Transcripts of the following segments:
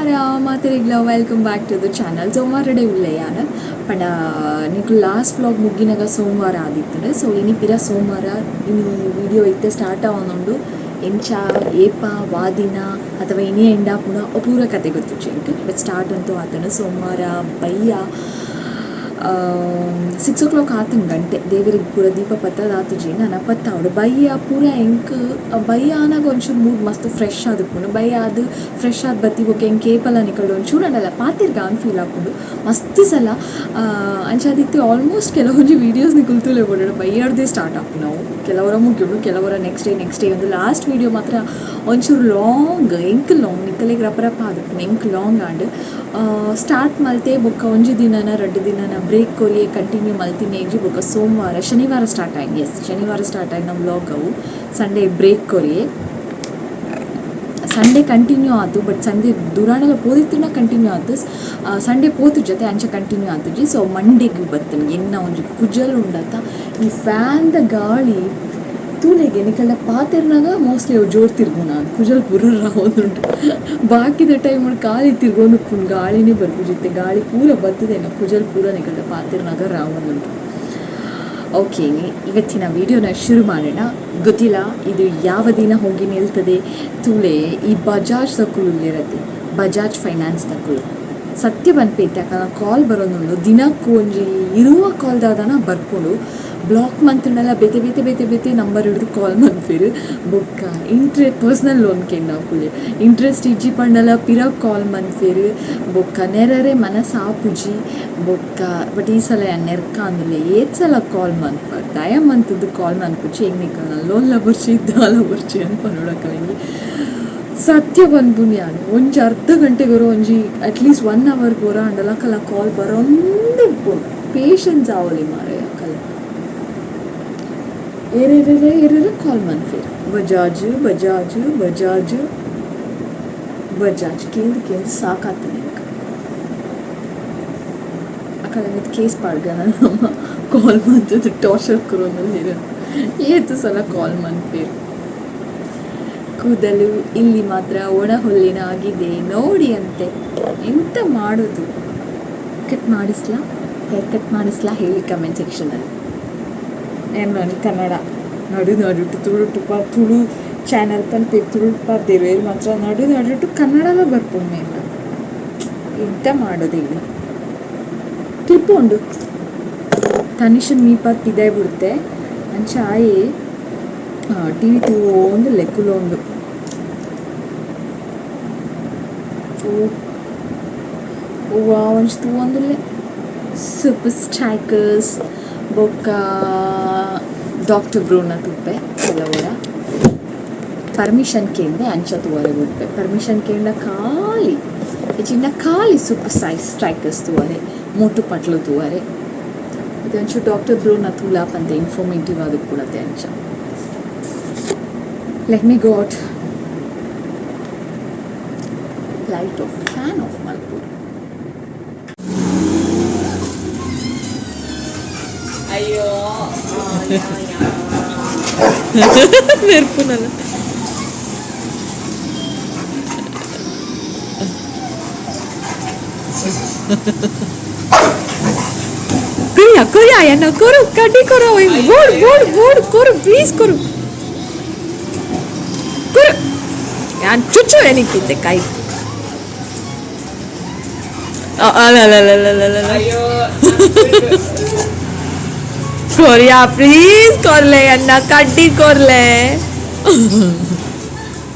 ಸೋಮವಾರ ಮಾತೆರೆಗ್ಲ welcome back to the channel. ಸೋಮವಾರಡೆ ಉಲ್ಲೆ ಯಾನ್ ಪಂಡ ನಿಕ್ಲು ಲಾಸ್ಟ್ ವ್ಲಾಗ್ ಮುಗ್ಗಿನಾಗ ಸೋಮವಾರ ಆದಿತ್ತುಂಡು. ಸೊ ಇನಿ ಪಿರ ಸೋಮವಾರ. ಇನಿ ವಿಡಿಯೋ ಇತ್ತೆ ಸ್ಟಾರ್ಟ್ ಆವೊಂದುಂಡು. ಎಂಚ, ಏಪ, ವಾದಿನ ಅಥವಾ ಇನಿ ಎಂಡ ಪುನ ಪೂರ ಕತೆ ಗೊತ್ತುಜ್ಜಿ ಎಂಕ್. ಬಟ್ ಸ್ಟಾರ್ಟ್ ಅಂತೂ ಆತುಂಡು. ಸೋಮವಾರ ಬಯ್ಯ 6 ಓ ಕ್ಲಾಕ್ ಆತುಂಡು ಗಂಟೆ. ದೇವೆರೆಗ್ ಪೂರ ದೀಪ ಪತ್ತದ್ ಆತುಜಿ, ನನ ಪತ್ತಾವೊಡು. ಬಯ್ಯ ಪೂರ ಎಂಕ್ ಬಯ್ಯ ಆನಗ ಒಂಚೂರು ಮೂಡ್ ಮಸ್ತ್ ಫ್ರೆಶ್ ಆದಿಪ್ಪುಂಡು. ಬಯ್ಯ ಆದ್ ಫ್ರೆಶ್ ಆದ್ ಬತ್ತಿ ಬೊಕ್ಕ ಎಂಕ್ ಏಪಲ ನಿಕಲ್ಡ ಒಂಚೂರು ಆಂಡಲ ಪಾತೆರ್ಗ ಅಂದ್ ಫೀಲ್ ಆಪುಂಡು ಮಸ್ತ್ ಸಲ. ಅಂಚಾದಿತ್ತೆ ಆಲ್ಮೋಸ್ಟ್ ಕೆಲವೊಂಜಿ ವೀಡಿಯೋಸ್ ನಿಕುಲು ತೂಲೆ ಬೋಡು, ಬಯ್ಯರ್ದೇ ಸ್ಟಾರ್ಟ್ ಆಪುನವು. ಕೆಲವರ ಮುಗಿಯುಂಡು, ಕೆಲವರ ನೆಕ್ಸ್ಟ್ ಡೇ ನೆಕ್ಸ್ಟ್ ಡೇ. ಒಂದು ಲಾಸ್ಟ್ ವೀಡಿಯೋ ಮಾತ್ರ ಒಂಚೂರು ಲಾಂಗ್, ಎಂಕ್ ಲಾಂಗ್, ನಿಕಲೆಗ್ ರಪ ರಪ ಆದಿಪ್ಪುಂಡು, ಎಂಕ್ ಲಾಂಗ್ ಆಂಡ್. ಸ್ಟಾರ್ಟ್ ಮಲ್ತೆ ಬೊಕ್ಕ ಒಂಜಿ ದಿನನ ರಡ್ಡ್ ದಿನನ ಬ್ರೇಕ್ ಕೊರಿಯೆ ಕಂಟಿನ್ಯೂ ಮಲ್ತಿನ ಇಜ್ಜಿ. ಬೊಕ್ಕ ಸೋಮವಾರ, ಶನಿವಾರ ಸ್ಟಾರ್ಟ್ ಆಯ್ತು. ಎಸ್, ಶನಿವಾರ ಸ್ಟಾರ್ಟ್ ಆಯ್ತು ನಮ್ಮ ವ್ಲಾಗ್ ಅವು. ಸಂಡೇ ಬ್ರೇಕ್ ಕೊರಿಯೆ, ಸಂಡೇ ಕಂಟಿನ್ಯೂ ಆತು. ಬಟ್ ಸಂಡೇ ದುರಾಣಲ ಪೋದಿತ್ತುನ ಕಂಟಿನ್ಯೂ ಆತು. ಸಂಡೇ ಪೋತು ಜೊತೆ ಅಂಚ ಕಂಟಿನ್ಯೂ ಆತುಜಿ. ಸೊ ಮಂಡೇಗ್ ಬತ್ತನ್. ಎನ್ನ ಒಂಜಿ ಕುಜಲ್ ಉಂಡತ, ಈ ಫ್ಯಾನ್ದ ಗಾಳಿ ತೂಲೆಗೆ ನಿಕಲ್ನ ಪಾತೆರ್ನಾಗ ಮೋಸ್ಟ್ಲಿ ಅವು ಜೋರು ತಿರ್ಗುನ ಕುಜಲ್ ಪೂರ ರಾವೊಂದುಂಡು. ಬಾಕಿದ ಟೈಮ್ ಖಾಲಿ ತಿರ್ಗೊಂದು ಉಪ್ಪುಂಡು, ಗಾಳಿನೇ ಬರ್ಪುಜಿತ್ತೆ. ಗಾಳಿ ಪೂರ ಬತ್ತದೇನ ಕುಜಲ್ ಪೂರ ನಿಕಲ್ನ ಪಾತೆರ್ನಾಗ ರಾವೊಂದುಂಡು. ಓಕೆ, ಇವತ್ತಿನ ವಿಡಿಯೋನ ಶುರು ಮಾಡೋಣ. ಗೊತ್ತಿಲ್ಲ ಇದು ಯಾವ ದಿನ ಹೋಗಿ ನಿಲ್ತದೆ. ತೂಲೆ, ಈ ಬಜಾಜ್ ತಕ್ಕುಲು ಇರತ್ತೆ, ಬಜಾಜ್ ಫೈನಾನ್ಸ್ ತಕ್ಕುಲು. ಸತ್ಯ ಪನ್ಪೈತೆ, ಅಕಲ್ನ ಕಾಲ್ ಬರೋದುಂಡು. ದಿನಕ್ಕೂ ಒಂಜಿ 20 ಕಾಲ್ ದಾದನ ಬರ್ಪುಂಡು. ಬ್ಲಾಕ್ ಮಂತ್ಂಡಲ ಬೇತೆ ಬೇತೆ ಬೇತೆ ಬೇತೆ ನಂಬರ್ ಹಿಡಿದು ಕಾಲ್ ಮನ್ಪೆರ್. ಬೊಕ್ಕ ಪರ್ಸ್ನಲ್ ಲೋನ್ ಕೇಂಡ ಇಂಟ್ರೆಸ್ಟ್ ಇಜ್ಜಿ ಪಂಡಲ ಪಿರ ಕಾಲ್ ಮನ್ಪೆರ್. ಬೊಕ್ಕ ನೆರರೆ ಮನಸ್ಸಾಪುಜಿ ಬೊಕ್ಕ. ಬಟ್ ಈ ಸಲ ಯಾನ್ ನೆರ್ಕ ಅಂದುಲೆ. ಏತ್ ಸಲ ಕಾಲ್ ಮನ್ಪರ್, ದಯ ಮಂತದ್ದು ಕಾಲ್ ಮನ್ಪುಜಿ. ಎಂಕ್ ನಿಕಲ್ನ ಲೋನ್ಲ ಬೊರ್ಚಿ, ದಾಲ ಬೊರ್ಚಿ ಅಂತ ಪನೊಡಕಲೆಂಗಿ. ಸತ್ಯ ಪನ್ಪುನಿ ಯಾನ್, ಒಂಜಿ ಅರ್ಧ ಗಂಟೆಗೊರ, ಒಂಜಿ ಅಟ್ಲೀಸ್ಟ್ ಒನ್ ಅವರ್ ಗೊರ ಆಂಡಲ ಅಕಲ್ನ ಕಾಲ್ ಬರೊಂದೇ ಇಪ್ಪುಂಡು. ಪೇಷನ್ಸ್ ಆವೊಲಿ ಮಾರಾಯ. ಅಕಲ್ ಏರೇರೆ ಏರೇರೆ ಕಾಲ್ ಮನ್ಪೆರ್. ಬಜಾಜ್, ಬಜಾಜ್, ಬಜಾಜ್, ಬಜಾಜ್ ಕೇಂದ್ ಕೇಂದ್ ಸಾಕಾತದೆ ಎಂಕ್. ಅಕಲ್ನ ಮಿತ್ತ್ ಕೇಸ್ ಪಾಡ್ಗ ನಮ್ಮ, ಕಾಲ್ ಮಂತುದು ಟಾರ್ಚರ್ ಕೊರೊಂದುಲ್ಲೆರ್, ಏತ್ ಸಲ ಕಾಲ್ ಮನ್ಪೆರ್. ಕೂದಲು ಇಲ್ಲಿ ಮಾತ್ರ ಒಣ ಹುಲ್ಲಿನ ಆಗಿದೆ ನೋಡಿ ಅಂತೆ. ಎಂತ ಮಾಡೋದು? ಕಟ್ ಮಾಡಿಸ್ಲಾ? ಹೇರ್ ಕಟ್ ಮಾಡಿಸ್ಲಾ? ಹೇಳಿ ಕಮೆಂಟ್ ಸೆಕ್ಷನಲ್ಲಿ. ಏನು ನಾನು ಕನ್ನಡ ನಡು ನಡುಟು ತುಳು ಟುಪ ತುಳು ಚಾನಲ್ ಪನ್ಪೆ, ತುಳು ಪಾತೆರುವೆರ್ ಮಾತ್ರ ನಡು ನಡುಟು ಕನ್ನಡಲ ಬರ್ಪುಂಡು ಮೇನ. ಎಂತ ಮಾಡೋದು ಹೇಳಿ? ಕ್ಲಿಪ್ ಉಂಡು. ತನಿಷನ್ ಮೀಪಾದ್ ಪಿದಾಯ್ ಬಿಡುತ್ತೆ. ಅಂಚ ಆಯೆ ಟಿವಿ ತೂವೊಂದು ಲೆಕ್ಕುಲೊಂದು. ಓ ವಾ, ಒಂಜಿ ತೂವೊಂದುಲ್ಲೆ ಸೂಪರ್ ಸ್ಟ್ರೈಕರ್ಸ್ ಬೊಕ್ಕ ಡಾಕ್ಟರ್ ಬ್ರೋನ ತೂಪೆ ಕೆಲವರ. ಪರ್ಮಿಷನ್ ಕೇಂದೆ ಅಂಚ ತೂವರೆ ಬುಡ್ಪೆ. ಪರ್ಮಿಷನ್ ಕೇಂಡ ಖಾಲಿ ಇಜ್ಜಿಂಡ ಖಾಲಿ ಸೂಪರ್ ಸೈಜ್ ಸ್ಟ್ರೈಕರ್ಸ್ ತೂವರೆ, ಮೋಟು ಪತ್ಲು ತೂವರೆ. ಇದು ಒಂಚೂರು ಡಾಕ್ಟರ್ ಬ್ರೋನ ತೂಲ ಪಂತೆ, ಇನ್ಫಾರ್ಮೇಟಿವ್ ಆದಿಪ್ಪುಂಡತೆ ಅಂಚ. Let me got light off, fan off ಮಲ್ಪೊಡು. ಅಯ್ಯೋ. ನೆರ್ಪುನಲ್ಲ. ಕೊರಿಯಾ ಕೊರಿಯಾ ಎನ್ನ ಕೊರು, ಕಡ್ಡಿ ಕೊರು. ಬೋಡ್ ಬೋಡ್ ಬೋಡ್, ಕೊರು, ಪ್ಲೀಸ್ ಕೊರು ಕೊರು. ಯಾನ್ ಚುಚ್ಚು ಎನಿಕ್ಕಿದ್ದೆ ಕೈ. ಅಲ್ಲ ಅಲ್ಲ ಅಲ್ಲ ಅಲ್ಲ. ಅಯ್ಯೋ. ಕೊರಿಯಾ, ಪ್ಲೀಸ್ ಕೊರ್ಲೆ ಅನ್ನ, ಕಡ್ಡಿ ಕೊರ್ಲೆ.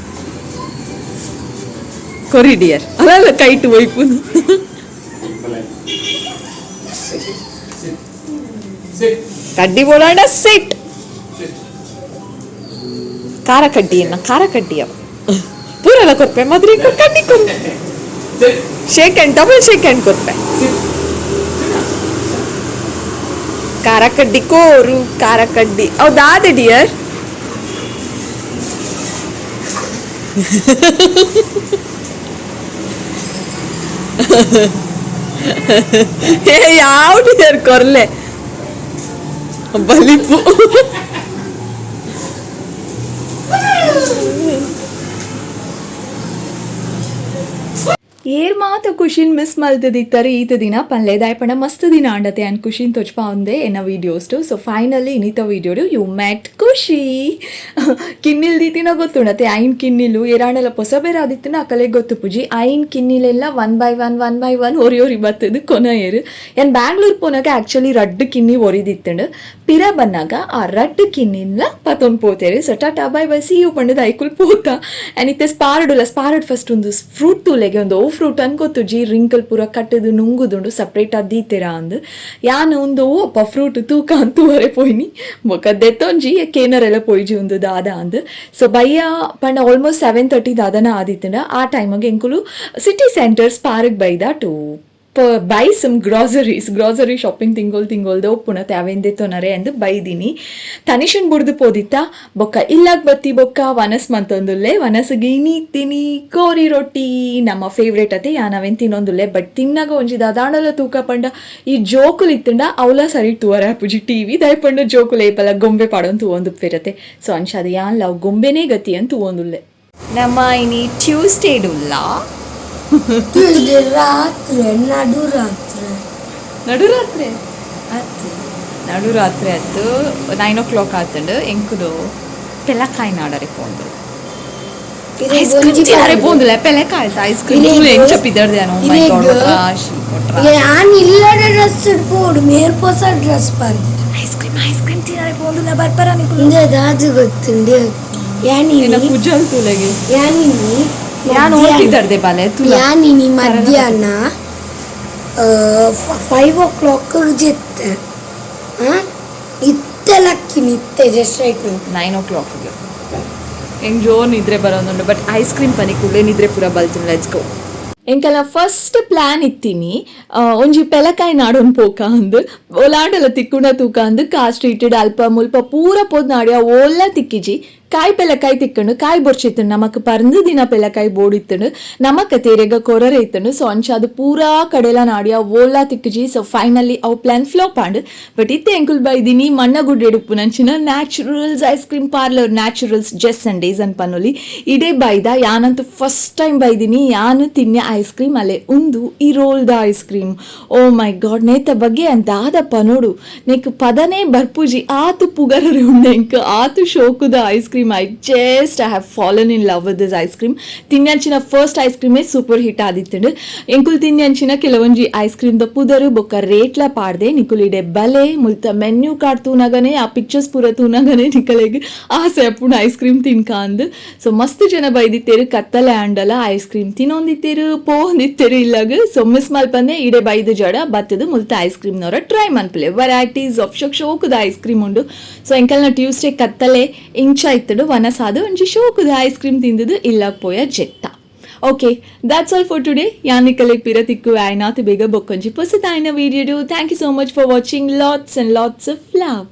ಕೊರಿ ಡಿಯರ್. ಅಲ್ಲ, ಕೈಟ್ ಒಯ್ಪುನು. ಕಡ್ಡಿ ಬೋಲಾಂಡ ಸೆಟ್ ಖಾರ ಕಡ್ಡಿಯನ್ನ, ಖಾರ ಕಡ್ಡಿಯ ಪೂರೆಲ್ಲ ಕೊರ್ಪೆ. ಮದ್ರಿ ಕಡ್ಡಿ ಕೊರು. Shake and double shake and ಕೊರ್ಪೆ. ಖಾರ ಕಡ್ಡಿ ಕೋರು, ಖಾರ ಕಡ್ಡಿ. ಹೌದಾದ ಡಿಯರ್? ಏ, ಯಾವ ಡಿಯರ್? ಕೊರ್ಲೆ ಬಲಿಪು. ಏರ್ ಮಾತ ಖುಷಿನ್ ಮಿಸ್ ಮಲ್ತದಿತ್ತಾರೆ ಈತ ದಿನ ಪನ್ಲೆ. ದಾಯೆ ಮಸ್ತ್ ದಿನ ಆಂಡತೆ ಆ್ಯಂಡ್ ಖುಷಿನ್ ತೊಜ್ಪಾವಂದೆ ಎನ್ನ ವೀಡಿಯೋಸ್ಟು. ಸೊ ಫೈನಲಿ ಇನಿತ ವೀಡಿಯೋಡು you ಮೆಟ್ ಖುಷಿ. ಕಿನ್ನಿಲ್ ದೀತಿನ ಗೊತ್ತುಂಡತೆ, ಐನ್ ಕಿನ್ನಿಲು ಏರಾಂಡಲ ಪೊಸಬೇರ ಆದಿತ್ತಿನ ಅಕಲೆ ಗೊತ್ತು ಪುಜಿ. ಐನ್ ಕಿನ್ನಿಲೆಲ್ಲ one by one, one by one ಒರಿ ಒರಿ ಬತ್ತದು ಕೊನಯೆರ್. ಯಾನ್ ಬ್ಯಾಂಗ್ಳೂರ್ ಪೋನಾಗ ಆ್ಯಕ್ಚುಲಿ ರಡ್ಡ್ ಕಿನ್ನಿ ಒರಿದಿತ್ತಂಡು. ಪಿರ ಬನ್ನಾಗ ಆ ರಡ್ಡ್ ಕಿನ್ನಿನ್ಲ ಪತೊಂದು ಪೋತೇರು. So tata, bye bye, see you ಪಂಡದ ಐಕುಲ್ ಪೋತ. ಆ್ಯಂಡ್ ಇತ್ತೆ ಸ್ಪಾರ್ಡುಲ. ಸ್ಪಾರ್ಡ್ ಫಸ್ಟ್ ಒಂದು ಫ್ರೂಟ್ ತೂಲೆಗೆ. ಒಂದು ಓ ಫ್ರೂಟ್ ಅನ್ಕೊತ್ತುಜಿ. ರಿಂಕಲ್ ಪೂರ ಕಟ್ಟದು ನುಂಗುದುಂಡು, ಸಪ್ರೇಟ್ ದೀತೆರ ಅಂದ್. ಯಾನ್ ಒಂದು ಅಪ್ಪ ಫ್ರೂಟ್ ತೂಕ ಅಂತ ತೂವರೆ ಪೋಯಿನಿ. ಬೊಕ ದೆತ್ತೊಂಜಿ ಕೇನರೆಲ್ಲ ಪೋಯಿಜಿ ಉಂದು ದಾದ ಅಂದ್. ಸೊ ಬಯ್ಯ ಪಂಡ ಆಲ್ಮೋಸ್ಟ್ 7:30 ದಾದನ ಆದಿತ್ತಂಡ. ಆ ಟೈಮಿಗೆ ಎಂಕುಲು ಸಿಟಿ ಸೆಂಟರ್ ಸ್ಪಾರ್ಗ್ ಬೈದ to buy some groceries. Grocery shopping ತಿಂಗೊಲ್ ತಿಂಗೊಲ್ದ ಒಪ್ಪುನತೆ, ಅವೆನ್ ದೆತ್ತೊನರೆ ಅಂದ್ ಬೈದಿನಿ. ತನಿಷನ್ ಬುಡ್ದು ಪೋದಿತ್ತ. ಬೊಕ್ಕ ಇಲ್ಲಾಗ್ ಬತ್ತಿ ಬೊಕ್ಕ ವನಸ್ ಮಂತೊಂದುಲ್ಲೆ. ವನಸ್ಗೆ ಇನಿ ತಿನಿ ಕೋರಿ ರೊಟ್ಟಿ, ನಮ್ಮ ಫೇವ್ರೇಟ್ ಅತೆ. ಯಾನ್ ಅವೆನ್ ತಿನ್ನೊಂದುಲ್ಲೆ. ಬಟ್ ತಿನ್ನಾಗ ಒಂಜಿ ದಾದಾಂಡಲ ತೂಕ ಪಂಡ ಈ ಜೋಕುಲು ಇತ್ತಂಡ ಅವಲ ಸರಿ ತೂವರೆ ಆಪುಜಿ ಟಿವಿ. ದಾಯೆ ಪಂಡ ಜೋಕುಲು ಏಪಲ ಗೊಂಬೆ ಪಾಡೊಂದು ತೂವೊಂದು ಉಪ್ಪೆರತೆ. ಸೊ ಅಂಚ ಅದು ಯಾನ್ ಲವ್ ಗೊಂಬೆನೇ ಗತಿ ಅಂತ ತೂವೊಂದುಲ್ಲೆ. ನಮ್ಮ ಇನಿ ಟ್ಯೂಸ್ಡೇಡುಲ್ಲ. ಟ್ಯೂಸ್ಡೇ ರಾತ್ರಿ, ನಡು ರಾತ್ರಿ. ನಡುರಾತ್ರಿ. ಆತು. ನಡುರಾತ್ರಿ ಆತು, 9 ಓ ಕ್ಲಾಕ್ ಆತಂಡು. ಎಂಕುಲು ಪೆಲಕಾಯಿ ನಾಡರೆ ಪೋಂದು. ಐಸ್ ಕ್ರೀಮ್ ತಿನ್ನರೆ ಪೋಂದುಲ್ಲ, ಪೆಲಕಾಯಿ ಐಸ್ ಕ್ರೀಮ್. ಎಂಚ ಪಿದರ್ದೆ? ಓ ಮೈ ಗಾಡ್, ರಾಶಿ ಕೊಟ್ರ. ಯಾನ್ ಇಲ್ಲದ ಡ್ರೆಸ್ ಪೋಡು, ಮೇರ್ ಪೊಸ ಡ್ರೆಸ್ ಪಾಡ್ದು. ಐಸ್ ಕ್ರೀಮ್, ಐಸ್ ಕ್ರೀಮ್ ತಿನ್ನರೆ ಪೋಂದುಲ್ಲ, ಬರ್ಪರ ನಿಕುಲು? ಇಂದ ದಾದು ಗೊತ್ತುಂಡು ಯಾನಿನಿ? ಎನ್ನ ಕುಜಲ್ ತೂಲೆಗೆ. ಯಾನಿನಿ ಯಾನ್ ಓಡ್ತಿದ್ದರ್ದೆ ಬಾಲೆ ತುಲ. ಯಾನಿನಿ ಮಧ್ಯಾಹ್ನ 5 ಓ ಕ್ಲಾಕ್ ಜೆತ್ತೆ ಇತ್ತೆ ಲಕ್ಕಿನಿ, ಇತ್ತೆ ಜಸ್ಟ್ ರೈಟ್ ನಾವು. 9 ಓ ಕ್ಲಾಕ್ಗೆ ಹೆಂಗ್ ಜೋರ್ ನಿದ್ರೆ ಬರೋದುಂಡು. ಬಟ್ ಐಸ್ ಕ್ರೀಮ್ ಪನಿ ಕೂಡಲೇ ನಿದ್ರೆ ಪೂರ ಬಲ್ತೀನಿ. Let's go. ಎಂಕಲ ಫಸ್ಟ್ ಪ್ಲಾನ್ ಇತ್ತೀನಿ ಒಂಜಿ ಪೆಲಕಾಯಿ ನಾಡೊಂದು ಪೋಕ ಅಂದ್. ಓಲಾಂಡಲ ತಿಕ್ಕುಂಡ ತೂಕ ಅಂದ್ ಕಾರ್ ಸ್ಟ್ರೀಟ್ ಅಲ್ಪ ಮುಲ್ಪ ಪೂರ ಪೋದ್ ನಾಡ್ಯ, ಓಲ್ಲ ತಿಕ್ಕಿಜಿ. ಕಾಯಿ ಪೆಲಕಾಯಿ ತಿಕ್ಕಂಡು, ಕಾಯಿ ಬೊರ್ಚಿತ್ತಂಡು. ನಮಕ್ ಪರ್ಂದ್ ದಿನ ಪೆಲಕಾಯಿ ಬೋಡಿತ್ತಂಡು, ನಮಕ್ ತೇರೆಗ ಕೊರರೆ ಇತ್ತಂಡು. ಸೊ ಅಂಚ ಅದು ಪೂರಾ ಕಡೆಲ ನಾಡ್ಯ, ಓಲ್ಲ ತಿಕ್ಕಿಜಿ. ಸೊ ಫೈನಲಿ ಅವು ಪ್ಲಾನ್ ಫ್ಲಾಪ್ ಆಂಡ್. ಬಟ್ ಇತ್ತೆ ಎಂಕುಲ್ ಬೈದಿನಿ Mannagudde ಉಪ್ಪುನಂಚಿನ naturals ice cream parlour, naturals just Sundays ಅಂತ ಪನ್ನೊಲಿ. ಇಡೇ ಬೈದ. ಯಾನಂತೂ ಫಸ್ಟ್ ಟೈಮ್ ಬೈದಿನಿ. ಯಾನು ತಿನ್ಯ ಐಸ್ ಕ್ರೀಮ್ ಅಲ್ಲೇ ಉಂದು ಈ ರೋಲ್ದ ಐಸ್ ಕ್ರೀಮ್. ಓ ಮೈ ಗಾಡ್, ನೇತ ಬಗ್ಗೆ ದಾದಪ್ಪ ನೋಡು, ನೆಕ್ ಪದನೇ ಬರ್ಪುಜಿ. ಆತು ಪುಗರರೆ ಉಂಡೆ ಎಂಕ್, ಆತು ಶೋಕುದ ice cream. I have fallen in love with this ice cream. ತಿನ್ಯಂಚಿನ first ice ಕ್ರೀಮೇ super hit ಆದಿತ್ತಂಡು. ಎಂಕುಲ್ ತಿನ್ಯಂಚಿನ ಕೆಲವೊಂಜಿ ಐಸ್ ಕ್ರೀಮ್ ದ ಪುದರು ಬೊಕ್ಕ ರೇಟ್ಲ ಪಾಡ್ದೆ. ನಿಕುಲ್ ಇಡೆ ಬಲೆ. ಮುಲ್ತ ಮೆನ್ಯೂ ಕಾರ್ಡ್ ತೂನಗನೆ, ಆ ಪಿಕ್ಚರ್ಸ್ ಪೂರ ತೂನಗನೆ ನಿಕಲೆಗ್ ಆಸೆ ಅಪ್ಪುಂಡು ಐಸ್ ಕ್ರೀಮ್ ತಿನ್ಕ ಅಂದ್. ಸೊ ಮಸ್ತ್ ಜನ ಬೈದಿತ್ತೇರು. ಕತ್ತಲೆ ಆಂಡಲ ಐಸ್ ಕ್ರೀಮ್ ತಿನ್ನೊಂದಿತ್ತೇರು, ಪೋಂದಿತ್ತೇರು ಇಲ್ಲಾಗ. ಸೊ ಮಿಸ್ ಮಲ್ಪಂದೆ ಇಡೆ ಬೈದು ಜಡ ಬತ್ತದು ಮುಲ್ತ ಐಸ್ ಕ್ರೀಮ್ ನವರ ಟ್ರೈ ಮನ್ಪುಲೆ. ವೆರೈಟೀಸ್ ಆಫ್ ಶೋಕ್ ಶೋಕುದ ಐಸ್ ಕ್ರೀಮ್ ಉಂಡು. ಸೊ ಎಂಕಲ್ನ ಟ್ಯೂಸ್ಡೇ ಕತ್ತಲೆ ಇಂಚ ಇತ್ತಡು ವನಸಾದ ಒಂಜಿ ಶೋಕುದ ಐಸ್ ಕ್ರೀಮ್ ತಿಂದದು ಇಲ್ಲಾಗ ಪೋಯ ಜೆತ್ತ. Okay, that's all for today. ಯಾನಿಕಲೆಗ್ ಪಿರ ತಿಕ್ಕು ಆಯ್ನಾತ್ ಬೇಗ ಬೊಕ್ಕೊಂಜಿ ಪೊಸತಾಯಿನ video. Thank you so much for watching. Lots and lots of love.